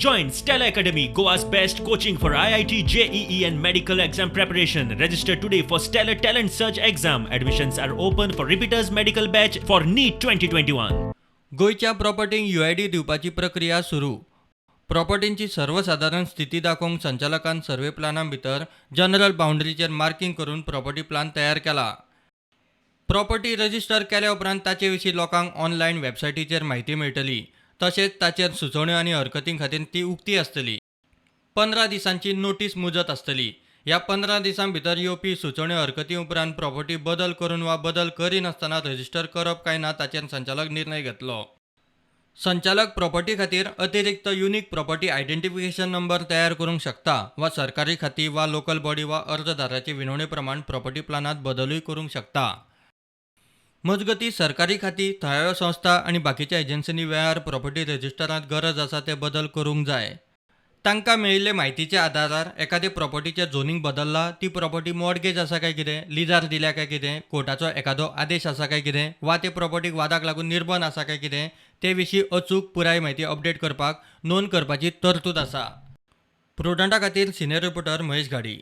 Join Stellar Academy, Goa's best coaching for IIT, JEE, and medical exam preparation. Register today for Stellar Talent Search exam. Admissions are open for repeaters medical batch for NEET 2021. गोंयच्या प्रॉपर्टींक UID दिवपाची प्रक्रिया सुरू. प्रॉपर्टींची सर्वसादारण स्थिती दाखोवंक संचालकान survey प्लाना भितर general बावंडरीचेर marking करून property plan तयार केला. प्रॉपर्टी रजिस्टर केल्या उपरांत ताचे विशीं लोकांक ऑनलायन वेबसायटीचेर म्हायती मेळटली. तशेंच ताचेर सुचोवण्यो आनी हरकतीं खातीर ती उक्ती आसतली. 15 दिसांची नोटीस मुजत आसतली. ह्या 15 दिसां भितर येवपी सुचोवण्यो, हरकती उपरांत प्रॉपर्टी बदल करून वा बदल करिनासतना रजिस्टर करप काय ना ताचेर संचालक निर्णय घेतलो. संचालक प्रॉपर्टी खातीर अतिरिक्त युनिक प्रॉपर्टी आयडेंटिफिकेशन नंबर तयार करूंक शकता वा सरकारी खातीं वा लोकल बॉडी वा अर्जदाराचे विनवणे प्रमाण प्रॉपर्टी प्लानांत बदलूय करूंक शकता. मजगतीं, सरकारी खातीं, थळाव्यो संस्था आनी बाकीच्या एजन्सींनी वेळार प्रॉपर्टी रजिस्टरांत गरज आसा ते बदल करूंक जाय. तांकां मेळिल्ले म्हायतीच्या आदारार एखादे प्रॉपर्टीचें झोनींग बदल्लां, ती प्रॉपर्टी मॉर्गेज आसा काय कितें, लिजार दिल्या काय कितें, कोर्टाचो एखादो आदेश आसा काय कितें वा ते प्रॉपर्टीक वादाक लागून निर्बंध आसा काय कितें ते विशीं अचूक पुराय म्हायती अपडेट करपाक नोंद करपाची तरतूद आसा. प्रुडंटा खातीर सिनियर रिपोर्टर महेश घाडी.